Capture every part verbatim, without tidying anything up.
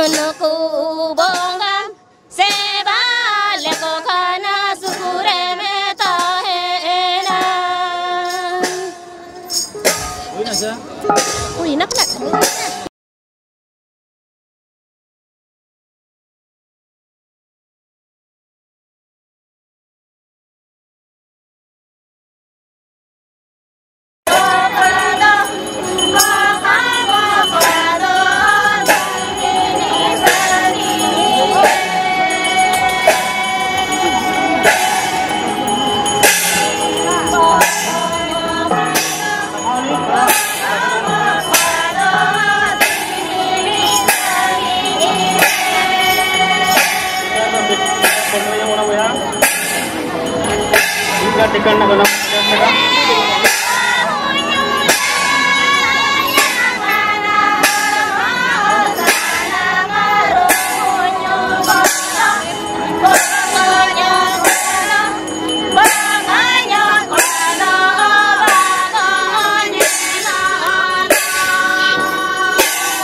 ᱱᱩᱠᱩ ᱵᱚᱸᱜᱟ ᱥᱮᱵᱟ ᱞᱮᱠᱚ ᱠᱷᱟᱱ ᱥᱩᱨ ᱨᱮᱢ ᱛᱟᱦᱮᱱᱟ᱾ ᱦᱩᱭᱱᱟ ᱥᱮ? ᱦᱩᱭᱱᱟ ᱯᱟᱞᱮ᱾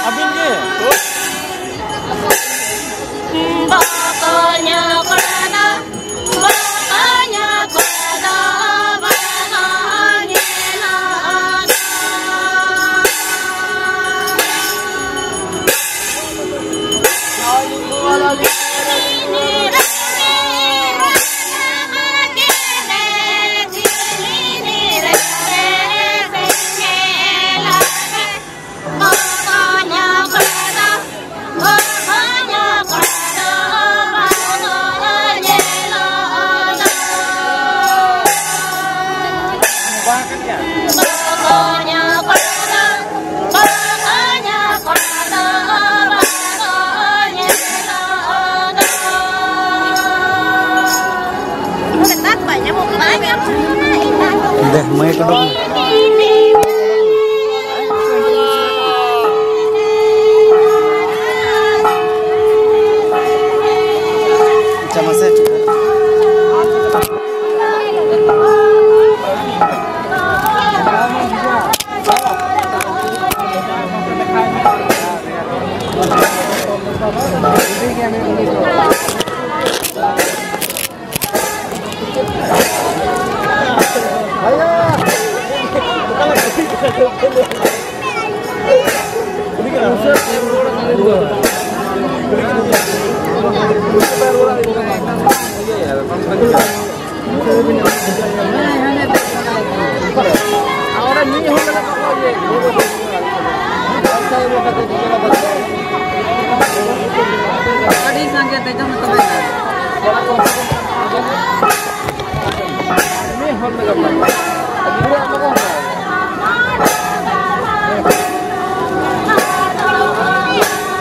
ᱟᱹᱵᱤᱱ ᱜᱮ? ᱟᱹᱰᱤ ᱥᱟᱸᱜᱮ ᱫᱮᱡᱚᱜ ᱢᱮ ᱛᱚᱵᱮ᱾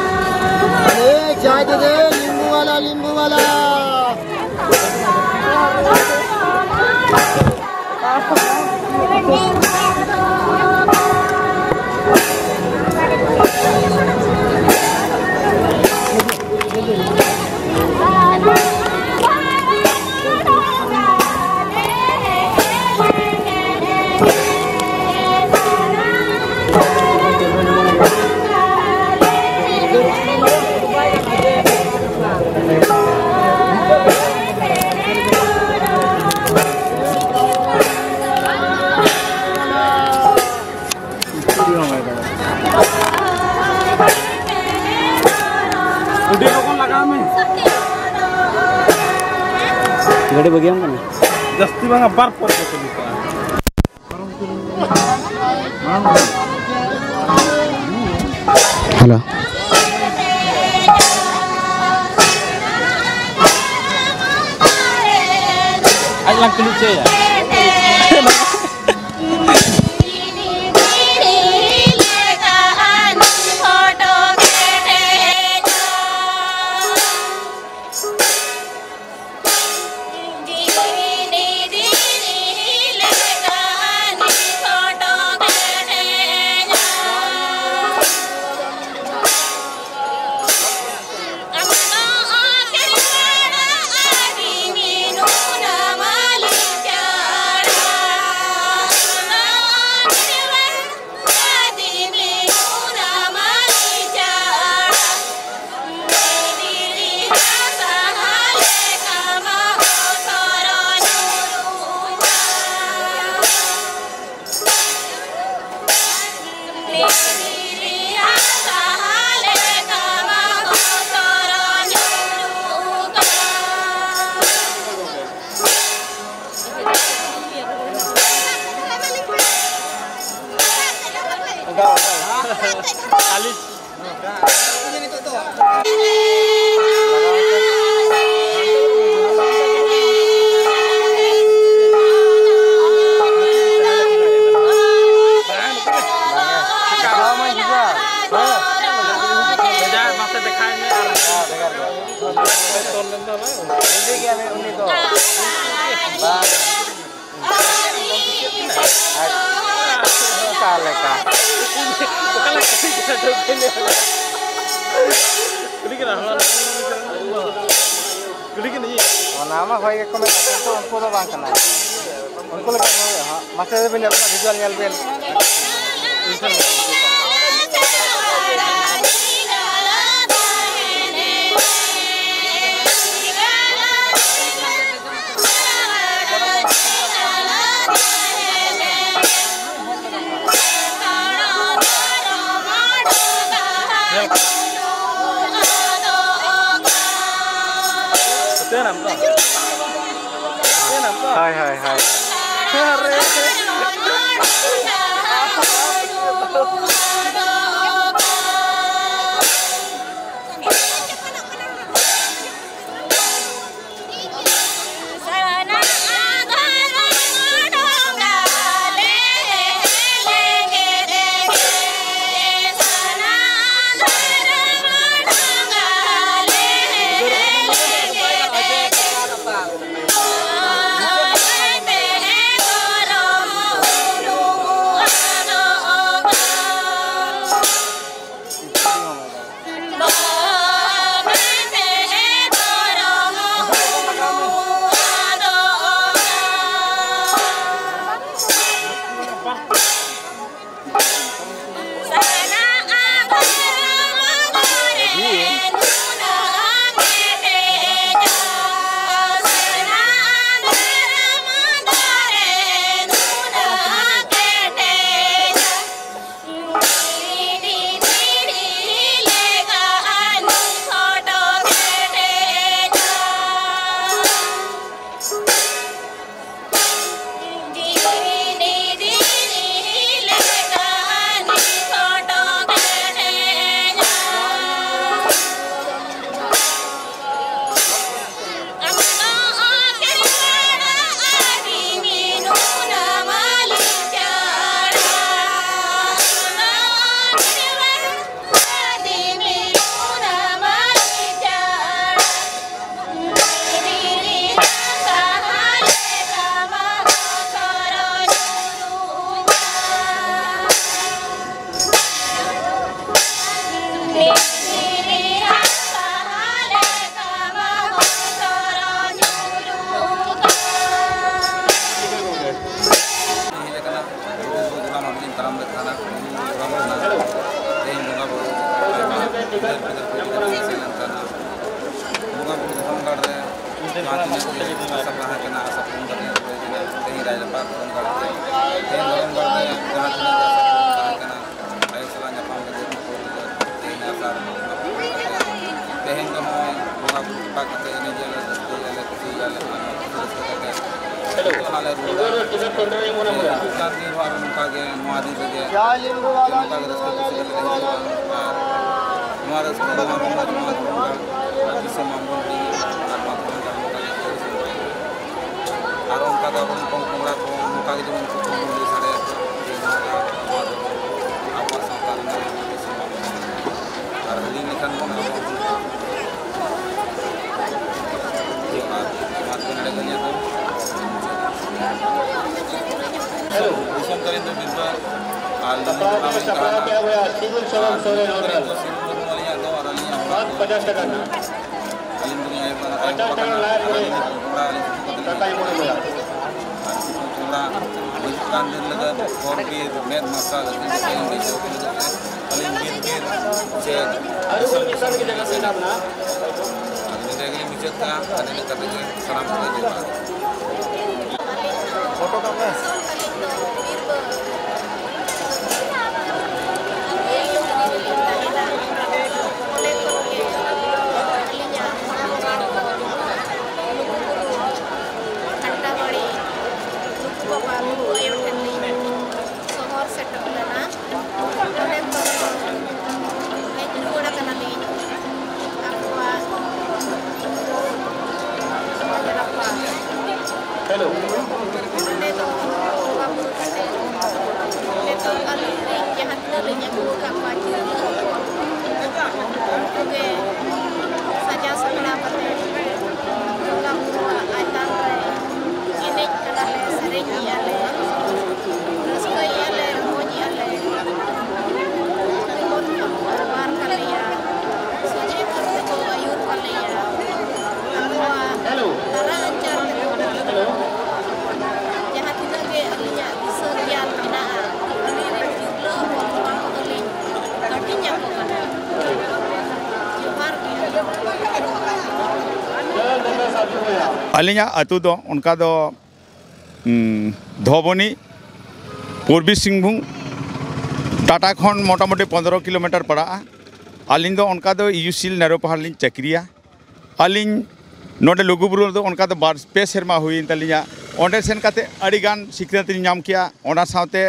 ए, चाय दे दे, नींबू वाला, नींबू वाला। ᱟᱹᱰᱤ ᱞᱚᱜᱚᱱ ᱞᱟᱜᱟᱣ ᱢᱮ᱾ ᱜᱟᱹᱰᱤ ᱵᱟᱹᱜᱤᱭᱟᱢ ᱠᱟᱱᱟ? ᱡᱟᱹᱥᱛᱤ ᱵᱟᱝᱟ, ᱵᱟᱨ ᱯᱚᱨ ᱠᱚ ᱪᱟᱹᱞᱩ ᱠᱟᱜᱼᱟ᱾ ᱦᱮᱞᱳ᱾ ᱟᱡ ᱞᱟᱝ ᱠᱩᱞᱤ ᱦᱚᱪᱚᱭᱟ᱾ ᱵᱷᱮᱡᱟ ᱢᱟᱥᱮ ᱫᱮᱠᱷᱟᱭ ᱢᱮ ᱟᱨ ᱵᱷᱮᱜᱟᱨ ᱜᱮᱭᱟ᱾ ᱛᱚᱞ ᱞᱮᱱ ᱫᱚ ᱵᱟᱝ? ᱦᱤᱱᱫᱤ ᱜᱮᱭᱟ ᱩᱱᱤ ᱫᱚ᱾ ᱵᱟᱝ᱾ ᱟᱪᱪᱷᱟ, ᱚᱠᱟ ᱞᱮᱠᱟ? ᱚᱠᱟ ᱞᱮᱠᱟ? ᱠᱩᱞᱤ ᱠᱟᱱᱟ, ᱠᱩᱞᱤ ᱠᱟᱱᱟ᱾ ᱚᱱᱟ ᱢᱟ ᱦᱳᱭ ᱜᱮᱠᱚ ᱢᱮᱱᱟ, ᱠᱤᱱᱛᱩ ᱩᱱᱠᱩ ᱫᱚ ᱵᱟᱝ ᱠᱟᱱᱟ᱾ ᱩᱱᱠᱩ ᱞᱮᱠᱟ ᱫᱚ ᱦᱟᱸᱜ, ᱢᱟᱥᱮ ᱵᱤᱱ ᱧᱮᱞ ᱠᱚᱣᱟ, visual ᱧᱮᱞ ᱵᱤᱱ᱾ ᱦᱳᱭ, ᱦᱳᱭ, ᱦᱳᱭ᱾ ᱦᱮᱡ ᱟᱠᱟᱱᱟ, ᱵᱩᱨᱩ ᱵᱩᱨᱩ ᱫᱚᱞᱟᱱ ᱦᱚᱸ ᱞᱤᱧ ᱛᱟᱲᱟᱢ ᱞᱮᱫ ᱛᱟᱦᱮᱱᱟ, ᱵᱩᱨᱩ ᱵᱩᱨᱩ ᱫᱚᱞᱟᱱ ᱦᱚᱸ ᱛᱮᱦᱮᱧ ᱵᱚᱸᱜᱟ ᱵᱩᱨᱩ ᱟᱭᱢᱟ ᱜᱤᱫᱟᱹᱨ ᱯᱤᱫᱟᱹᱨ ᱠᱚ ᱤᱫᱤ ᱠᱟᱛᱮ ᱞᱤᱧ ᱥᱮᱱ ᱞᱮᱱ ᱛᱟᱦᱮᱱᱟ᱾ ᱵᱚᱸᱜᱟ ᱵᱩᱨᱩ ᱫᱷᱚᱨᱚᱢ ᱜᱟᱲ ᱨᱮ ᱡᱟᱦᱟᱸ ᱛᱤᱱᱟᱹᱜ ᱜᱮ ᱟᱥᱟ ᱛᱟᱦᱮᱸ ᱠᱟᱱᱟ, ᱟᱥᱟ ᱯᱩᱨᱩᱱ ᱠᱟᱛᱮ ᱦᱩᱭ ᱠᱟᱱᱟ᱾ ᱛᱮᱦᱮᱧ ᱨᱟᱡᱽᱨᱟᱯᱟᱜ ᱫᱷᱚᱨᱚᱢ ᱜᱟᱲ ᱨᱮ, ᱛᱮᱦᱮᱧ ᱫᱷᱚᱨᱚᱢ ᱜᱟᱲ ᱨᱮ ᱡᱟᱦᱟᱸ ᱛᱤᱱᱟᱹᱜ ᱜᱮ ᱟᱥᱟ ᱯᱩᱨᱩᱱ ᱛᱟᱦᱮᱸ ᱠᱟᱱᱟ, ᱟᱭᱳ ᱥᱟᱞᱟᱜ ᱧᱟᱯᱟᱢ ᱠᱟᱛᱮ ᱛᱮᱦᱮᱧ ᱟᱥᱟ ᱛᱮᱦᱮᱧ ᱫᱚ ᱱᱚᱜᱼᱚᱭ ᱵᱚᱸᱜᱟ ᱵᱩᱨᱩ ᱠᱚ ᱠᱟᱛᱮ ᱮᱱᱮᱡ ᱟᱞᱮ, ᱨᱟᱹᱥᱠᱟᱹᱭ ᱟᱞᱮ, ᱠᱩᱥᱤᱭᱟᱜ ᱟᱞᱮ, ᱟᱨ ᱨᱟᱹᱥᱠᱟᱹ ᱠᱟᱛᱮ ᱚᱱᱟ ᱞᱮ ᱨᱩᱣᱟᱹᱲᱟ᱾ ᱦᱤᱡᱩᱜ ᱠᱟᱱ ᱫᱤᱱ ᱦᱚᱸ ᱟᱨᱚ ᱱᱚᱝᱠᱟ ᱜᱮ ᱱᱚᱣᱟ ᱫᱤᱱ ᱨᱮᱜᱮ ᱱᱚᱝᱠᱟ ᱜᱮ ᱨᱟᱹᱥᱠᱟᱹ ᱠᱩᱥᱤ ᱠᱟᱛᱮ ᱞᱮ ᱦᱤᱡᱩᱜᱼᱟ᱾ ᱟᱨ ᱱᱚᱣᱟ ᱨᱟᱹᱥᱠᱟᱹ, ᱱᱚᱣᱟ ᱨᱚᱢᱚᱡᱽ, ᱱᱚᱣᱟ ᱫᱷᱚᱨᱚᱢ ᱜᱟᱲ ᱟᱨ ᱫᱤᱥᱚᱢ ᱢᱟᱱᱵᱷᱩᱢ ᱰᱤ ᱟᱨ ᱱᱚᱣᱟ ᱫᱷᱚᱨᱚᱢ ᱜᱟᱲ ᱱᱚᱝᱠᱟ ᱜᱮ ᱟᱨ ᱚᱱᱠᱟ ᱜᱮ ᱟᱵᱚᱨᱮᱱ ᱯᱚᱝ ᱯᱚᱝᱲᱟ ᱠᱚ ᱱᱚᱝᱠᱟ ᱜᱮ ᱡᱮᱢᱚᱱ ᱠᱚ ᱞᱟᱹᱭ ᱥᱟᱰᱮᱭᱟᱠᱚ ᱡᱮ ᱱᱚᱣᱟ ᱫᱚ ᱟᱵᱚᱣᱟᱜ ᱥᱟᱶᱛᱟ ᱨᱮᱱᱟᱜ ᱢᱤᱫᱴᱮᱱ ᱥᱮᱨᱣᱟ ᱠᱟᱱᱟ᱾ ᱟᱨ ᱦᱤᱲᱤᱧ ᱞᱮᱠᱷᱟᱱ ᱵᱚᱱ ᱟᱵᱚ ᱦᱚᱸᱵᱚᱱ ᱡᱚᱦᱟᱨ, ᱢᱟ ᱛᱚᱵᱮ ᱱᱚᱰᱮ ᱜᱮ ᱱᱤᱭᱟᱹ ᱫᱚ᱾ ᱫᱤᱥᱚᱢ ᱛᱟᱹᱞᱤᱧ ᱫᱚ ᱵᱤᱨᱵᱟᱹ ᱟᱨ ᱞᱩᱜᱩ ᱴᱚᱞᱟ ᱨᱮᱞᱤᱧ ᱛᱟᱦᱮᱱᱟ᱾ ᱟᱨ ᱱᱩᱠᱩ ᱛᱟᱹᱞᱤᱧ ᱫᱚ ᱥᱤᱨᱚᱢ ᱢᱩᱨᱢᱩ ᱟᱹᱞᱤᱧᱟᱜ ᱫᱚ ᱟᱨ ᱟᱹᱞᱤᱧᱟᱜ ᱦᱚᱲᱟᱜ ᱫᱚ ᱟᱹᱞᱤᱧ ᱫᱚᱞᱤᱧ ᱟᱭᱳ ᱵᱟᱵᱟ, ᱟᱭᱳ ᱵᱟᱵᱟ ᱠᱟᱱᱟ᱾ ᱟᱨ ᱟᱹᱞᱤᱧ ᱫᱚ ᱠᱚᱲᱟ, ᱟᱹᱞᱤᱧ ᱥᱩᱫᱷᱩ ᱠᱟᱛᱮ ᱞᱤᱧ ᱟᱨ ᱥᱩᱫᱷᱩ ᱠᱚᱲᱟ ᱦᱤᱡᱩᱜ ᱠᱟᱱ ᱫᱤᱱ ᱞᱟᱹᱜᱤᱫ ᱦᱚᱨ ᱵᱤᱨ ᱢᱮᱫ ᱢᱟᱨᱥᱟᱞ ᱟᱹᱠᱤᱱ ᱠᱟᱛᱮ ᱞᱤᱧ ᱵᱟᱹᱭᱥᱟᱹᱣ ᱠᱤᱱ ᱞᱟᱹᱜᱤᱫ ᱛᱮ ᱟᱹᱞᱤᱧ ᱵᱤᱨ ᱵᱤᱨ ᱥᱮ ᱫᱤᱥᱚᱢ ᱫᱤᱥᱚᱢ ᱞᱤᱧ ᱥᱮᱱᱚᱜᱼᱟ᱾ ᱟᱫᱚ ᱱᱚᱰᱮ ᱜᱮᱞᱤᱧ ᱢᱩᱪᱟᱹᱫ ᱠᱟᱜᱼᱟ᱾ ᱟᱨ ᱱᱤᱱᱟᱹᱜ ᱠᱟᱛᱮ ᱜᱮ ᱥᱟᱱᱟᱢ ᱠᱚᱜᱮ ᱡᱚᱦᱟᱨ᱾ ᱯᱷᱳᱴᱳ ᱠᱟᱜ ᱢᱮ᱾ ᱜᱷᱟᱱᱴᱟᱵᱟᱲᱤ ᱞᱩᱜᱩ ᱵᱟᱵᱟ ᱞᱩᱜᱩ ᱟᱭᱳ ᱴᱷᱮᱱ ᱞᱤᱧ ᱥᱚᱦᱚᱨ ᱥᱮᱴᱮᱨ ᱞᱮᱱᱟ᱾ ᱚᱸᱰᱮ ᱠᱷᱚᱱ ᱫᱚ ᱦᱮᱡ ᱨᱩᱣᱟᱹᱲ ᱟᱠᱟᱱᱟᱞᱤᱧ ᱟᱠᱚᱣᱟᱜ ᱨᱟᱯᱟᱜ᱾ ᱦᱮᱞᱳ᱾ ᱚᱸᱰᱮ ᱫᱚ ᱵᱚᱸᱜᱟ ᱵᱩᱨᱩ ᱠᱟᱛᱮ ᱱᱤᱛᱚᱜ ᱟᱹᱞᱤᱧ ᱨᱮᱱ ᱡᱟᱦᱟᱸ ᱛᱤᱱᱟᱹᱜ ᱞᱤᱧ ᱟᱹᱜᱩ ᱟᱠᱟᱫ ᱠᱚᱣᱟ ᱡᱤᱭᱟᱹᱞᱤ, ᱩᱱᱠᱩ ᱜᱮ ᱥᱟᱡᱟᱣ ᱥᱟᱯᱲᱟᱣ ᱠᱟᱛᱮ ᱵᱚᱸᱜᱟ ᱵᱩᱨᱩᱣᱟᱜ ᱟᱭᱛᱟᱱ ᱨᱮ ᱮᱱᱮᱡ ᱠᱟᱱᱟ ᱞᱮ, ᱥᱮᱨᱮᱧ ᱮᱜᱼᱟ ᱞᱮ, ᱨᱟᱹᱥᱠᱟᱹᱭᱮᱜᱼᱟ ᱞᱮ, ᱨᱚᱢᱚᱡᱮᱜᱼᱟ ᱞᱮ᱾ ᱟᱹᱰᱤ ᱢᱚᱡᱽ ᱠᱚ ᱵᱟᱨ ᱠᱟᱞᱮ ᱟᱹᱞᱤᱧᱟᱜ ᱟᱹᱛᱩ ᱫᱚ ᱚᱱᱠᱟ ᱫᱚ ᱩᱸ, ᱫᱷᱚᱵᱚᱱᱤ, ᱯᱩᱨᱵᱤ ᱥᱤᱝᱵᱷᱩᱢ, ᱴᱟᱴᱟ ᱠᱷᱚᱱ ᱢᱚᱴᱟᱢᱩᱴᱤ ᱯᱚᱱᱫᱽᱨᱚ ᱠᱤᱞᱳᱢᱤᱴᱟᱨ ᱯᱟᱲᱟᱜᱼᱟ᱾ ᱟᱹᱞᱤᱧ ᱫᱚ ᱚᱱᱠᱟ ᱫᱚ ᱤᱭᱩᱥᱤᱞ ᱱᱮᱨᱳ ᱯᱟᱦᱟᱲ ᱞᱤᱧ ᱪᱟᱹᱠᱨᱤᱭᱟ᱾ ᱟᱹᱞᱤᱧ ᱱᱚᱰᱮ ᱞᱩᱜᱩᱵᱩᱨᱩ ᱨᱮᱫᱚ ᱚᱱᱠᱟ ᱫᱚ ᱵᱟᱨ ᱯᱮ ᱥᱮᱨᱢᱟ ᱦᱩᱭᱮᱱ ᱛᱟᱹᱞᱤᱧᱟ᱾ ᱚᱸᱰᱮ ᱥᱮᱱ ᱠᱟᱛᱮ ᱟᱹᱰᱤᱜᱟᱱ ᱥᱤᱠᱷᱱᱟᱹᱛ ᱞᱤᱧ ᱧᱟᱢ ᱠᱮᱜᱼᱟ᱾ ᱚᱱᱟ ᱥᱟᱶᱛᱮ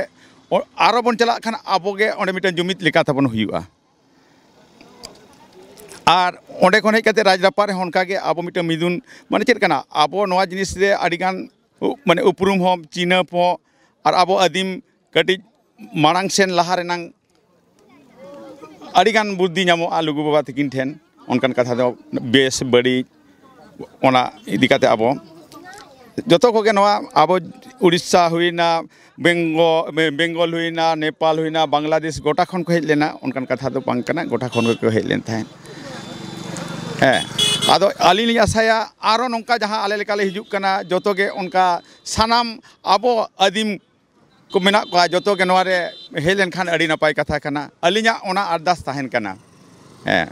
ᱚ-, ᱟᱨᱚ ᱵᱚᱱ ᱪᱟᱞᱟᱜ ᱠᱷᱟᱱ ᱟᱵᱚ ᱜᱮ ᱚᱸᱰᱮ ᱢᱤᱫᱴᱟᱝ ᱡᱩᱢᱤᱫ ᱞᱮᱠᱟ ᱛᱟᱵᱚᱱ ᱦᱩᱭᱩᱜᱼᱟ᱾ ᱟᱨ ᱚᱸᱰᱮ ᱠᱷᱚᱱ ᱦᱮᱡ ᱠᱟᱛᱮ ᱨᱟᱡᱽᱨᱟᱯᱟᱜ ᱨᱮᱦᱚᱸ ᱚᱱᱠᱟ ᱜᱮ ᱟᱵᱚ ᱢᱤᱫᱴᱟᱝ ᱢᱤᱫᱩᱱ, ᱢᱟᱱᱮ ᱪᱮᱫ ᱠᱟᱱᱟ, ᱟᱵᱚ ᱱᱚᱣᱟ ᱡᱤᱱᱤᱥ ᱨᱮ ᱟᱹᱰᱤᱜᱟᱱ ᱩ-, ᱢᱟᱱᱮ ᱩᱯᱨᱩᱢ ᱦᱚᱸ, ᱪᱤᱱᱦᱟᱹᱯ ᱦᱚᱸ, ᱟᱨ ᱟᱵᱚ ᱟᱹᱫᱤᱢ ᱠᱟᱹᱴᱤᱡ ᱢᱟᱲᱟᱝ ᱥᱮᱱ ᱞᱟᱦᱟ ᱨᱮᱱᱟᱝ ᱟᱹᱰᱤᱜᱟᱱ ᱵᱩᱫᱽᱫᱷᱤ ᱧᱟᱢᱚᱜᱼᱟ ᱞᱩᱜᱩ ᱵᱟᱵᱟ ᱛᱟᱹᱠᱤᱱ ᱴᱷᱮᱱ᱾ ᱚᱱᱠᱟᱱ ᱠᱟᱛᱷᱟ ᱫᱚ ᱵᱮᱥ ᱵᱟᱹᱲᱤᱡ, ᱚᱱᱟ ᱤᱫᱤ ᱠᱟᱛᱮ ᱟᱵᱚ ᱡᱚᱛᱚ ᱠᱚᱜᱮ ᱱᱚᱣᱟ ᱟᱵᱚ ᱩᱲᱤᱥᱥᱟ ᱦᱩᱭᱱᱟ, ᱵᱮᱝᱜᱚ-, ᱵᱮᱝᱜᱚᱞ ᱦᱩᱭᱱᱟ, ᱱᱮᱯᱟᱞ ᱦᱩᱭᱱᱟ, ᱵᱟᱝᱞᱟᱫᱮᱥ, ᱜᱚᱴᱟ ᱠᱷᱚᱱ ᱠᱚ ᱦᱮᱡ ᱞᱮᱱᱟ᱾ ᱚᱱᱠᱟᱱ ᱠᱟᱛᱷᱟ ᱫᱚ ᱵᱟᱝ ᱠᱟᱱᱟ, ᱜᱚᱴᱟ ᱠᱷᱚᱱ ᱜᱮᱠᱚ ᱦᱮᱡ ᱞᱮᱱ ᱛᱟᱦᱮᱸᱫ᱾ ᱦᱮᱸ, ᱟᱫᱚ ᱟᱹᱞᱤᱧ ᱞᱤᱧ ᱟᱥᱟᱭᱟ ᱟᱨᱚ ᱱᱚᱝᱠᱟ ᱡᱟᱦᱟᱸ ᱟᱞᱮ ᱞᱮᱠᱟᱞᱮ ᱦᱤᱡᱩᱜ ᱠᱟᱱᱟ, ᱡᱚᱛᱚ ᱜᱮ ᱚᱱᱠᱟ ᱥᱟᱱᱟᱢ ᱟᱵᱚ ᱟᱹᱫᱤᱢ ᱠᱚ ᱢᱮᱱᱟᱜ ᱠᱚᱣᱟ, ᱡᱚᱛᱚ ᱜᱮ ᱱᱚᱣᱟ ᱨᱮ ᱦᱮᱡ ᱞᱮᱱᱠᱷᱟᱱ ᱟᱹᱰᱤ ᱱᱟᱯᱟᱭ ᱠᱟᱛᱷᱟ ᱠᱟᱱᱟ᱾ ᱟᱹᱞᱤᱧᱟᱜ ᱚᱱᱟ ᱟᱨᱫᱟᱥ ᱛᱟᱦᱮᱱ ᱠᱟᱱᱟ᱾ ᱦᱮᱸ,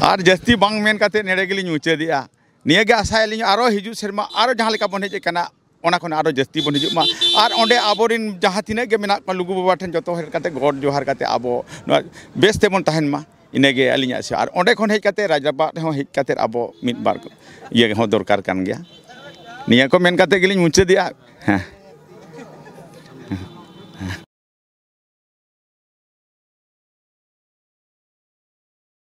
ᱟᱨ ᱡᱟᱹᱥᱛᱤ ᱵᱟᱝ ᱢᱮᱱ ᱠᱟᱛᱮ ᱱᱚᱰᱮ ᱜᱮᱞᱤᱧ ᱢᱩᱪᱟᱹᱫᱮᱜᱼᱟ᱾ ᱱᱤᱭᱟᱹ ᱜᱮ ᱟᱥᱟᱭᱟᱞᱤᱧ ᱟᱨᱚ ᱦᱤᱡᱩᱜ ᱥᱮᱨᱢᱟ ᱟᱨᱚ ᱡᱟᱦᱟᱸ ᱞᱮᱠᱟ ᱵᱚᱱ ᱦᱮᱡ ᱟᱠᱟᱱᱟ, ᱚᱱᱟ ᱠᱷᱚᱱ ᱟᱨᱚ ᱡᱟᱹᱥᱛᱤ ᱵᱚᱱ ᱦᱤᱡᱩᱜ ᱢᱟ᱾ ᱟᱨ ᱚᱸᱰᱮ ᱟᱵᱚᱨᱮᱱ ᱡᱟᱦᱟᱸ ᱛᱤᱱᱟᱹᱜ ᱜᱮ ᱢᱮᱱᱟᱜ ᱠᱚᱣᱟ ᱞᱩᱜᱩ ᱵᱟᱵᱟ ᱴᱷᱮᱱ ᱡᱚᱛᱚ ᱦᱮᱡ ᱠᱟᱛᱮ ᱜᱚᱰ ᱡᱚᱦᱟᱨ ᱠᱟᱛᱮ ᱟᱵᱚ ᱱᱚᱣᱟ ᱵᱮᱥ ᱛᱮᱵᱚᱱ ᱛᱟᱦᱮᱱ ᱢᱟ, ᱤᱱᱟᱹᱜᱮ ᱟᱹᱞᱤᱧᱟᱜ ᱟᱥᱟ᱾ ᱟᱨ ᱚᱸᱰᱮ ᱠᱷᱚᱱ ᱦᱮᱡ ᱠᱟᱛᱮ ᱨᱟᱡᱽᱨᱟᱯᱟᱜ ᱨᱮᱦᱚᱸ ᱦᱮᱡ ᱠᱟᱛᱮ ᱟᱵᱚ ᱢᱤᱫ ᱵᱟᱨ ᱤᱭᱟᱹ ᱦᱚᱸ ᱫᱚᱨᱠᱟᱨ ᱠᱟᱱ ᱜᱮᱭᱟ᱾ ᱱᱤᱭᱟᱹ ᱠᱚ ᱢᱮᱱ ᱠᱟᱛᱮ ᱜᱮᱞᱤᱧ ᱢᱩᱪᱟᱹᱫᱮᱜᱼᱟ᱾ ᱦᱮᱸ᱾